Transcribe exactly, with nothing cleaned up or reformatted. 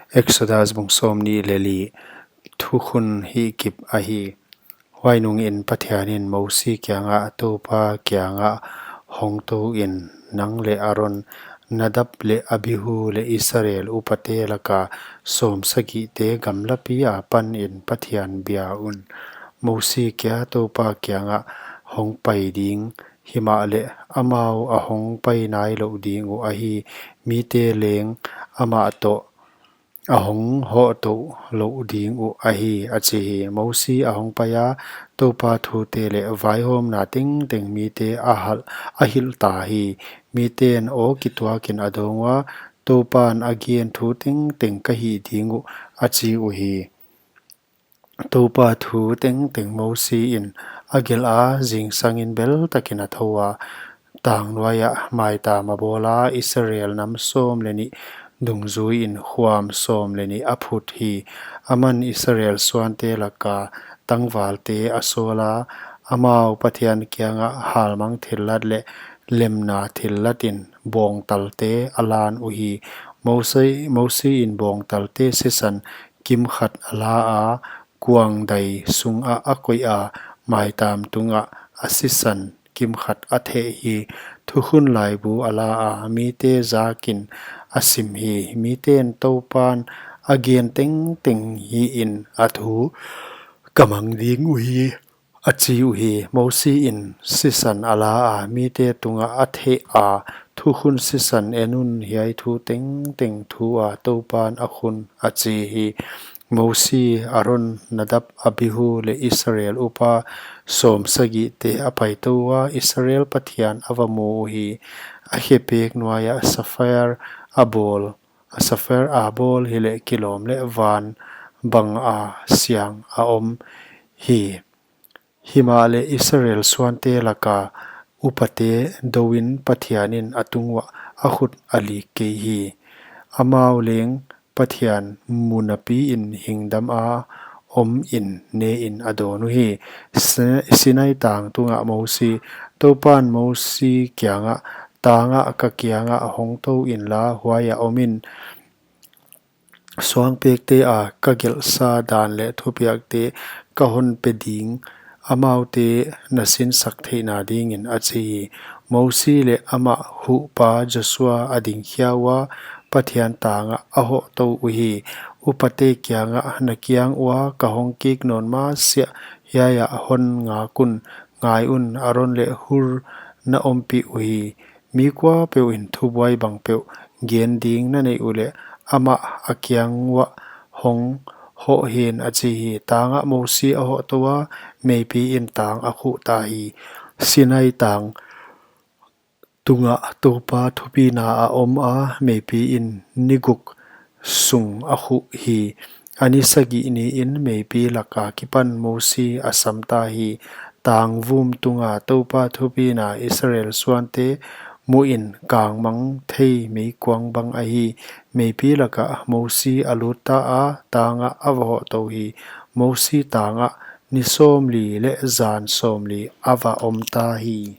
Exodus bung sawmnih leh li. Thukhun hihkip ahi. Huai nungin Pathianin Mosi kiangah, Toupa kiangah hong tou in, nang leh Aron, Nadab leh Abihu leh Israel upate laka sawmsagihte gamlapi apan in Pathian bia un. Mosi kia Toupa kiangah hong pai ding, himahleh amau a hong pai nai louh ding uh ahi, mite leng amah toh a hong hoh tou louh ding uh ahi, a chi hi. Mosi a hong pai a, Toupa thute leh vaihawmna tengteng mite a hal-, a hilh ta hi. Miten aw kituakin a dawng ua, Toupan a gen thu tengteng ka hih ding uh, a chi uhi. Toupa thu tengteng Mosi in a gelh a, zingsangin bel takin a thou a, tang nuaiah maitam a bawl a, Israel nam sawm leh nih dungzuiin khuam sawm leh nih a phut hi. Aman Israel suante laka tangvalte a sawl a, amau Pathian kiangah halmang thillat leh lemna thillatin bawngtalte a lan uhi. Mosi, Mosi in bawngtalte sisan kimkhat a la a, kuangdai sungah a koih a, maitam tungah a sisan kimkhat a theh hi. Thukhun laibu a la a, mite zakin a sim hi. Miten Toupan a gen tengteng hiin a thu ka mang ding uhi, a chi uhi. Mosi in sisan a la a, mite tungah a theh a, Thukhun sisan en un, hiai thu tengteng thu a Toupan a khun, a chi hi. Mosi, Aron, Nadab, Abihu leh Israel upa sawmsagihte a pai tou ua, Israel Pathian a va mu uhi. A khepek nuaiah sapphire a bawl, a sapphire a bawl hileh kilawm leh van banga siang a om hi. Himahleh Israel suante laka upate douin Pathianin a tunguah a khut a lik kei hi. Amau leng Pathian mu napiin hingdam a omin nein a dawn uhi. Si-, Sinai tang tungah Mosi, Toupan Mosi kiangah, tangah ka kiangah hong tou inla, huaiah omin, suangpekte a ka gelhsa dan leh thupiakte ka hon pe ding, amaute na sinsak theihna dingin, a chi hi. Mosi leh amah huhpa Joshua a dingkhia ua, Pathian tangah a hoh tou uhi. Upate kiangah, na kiang ua ka hong kik nawn masiah hiaiah hon ngak un, ngai un, Aron leh Hur na ompih uhi. Mi kuapeuhin thubuai bangpeuh gen ding na neih uleh amah a kiang uah hong hoh hen, a chi hi. Tangah Mosi a hoh tou a, meipiin tang a khuh ta hi. Sinai tang tungah Toupa thupina a om a, meipiin ni guk sung a khuh hi. A ni sagih niin meipi laka kipan Mosi a sam ta hi. Tang vum tunga Toupa thupina Israel suante muhin kangmang thei meikuang bang ahi. Meipi lakah Mosi a lut ta a, tangah a va hoh tou hi. Mosi tangah ni sawmli leh zan sawmli a va om ta hi.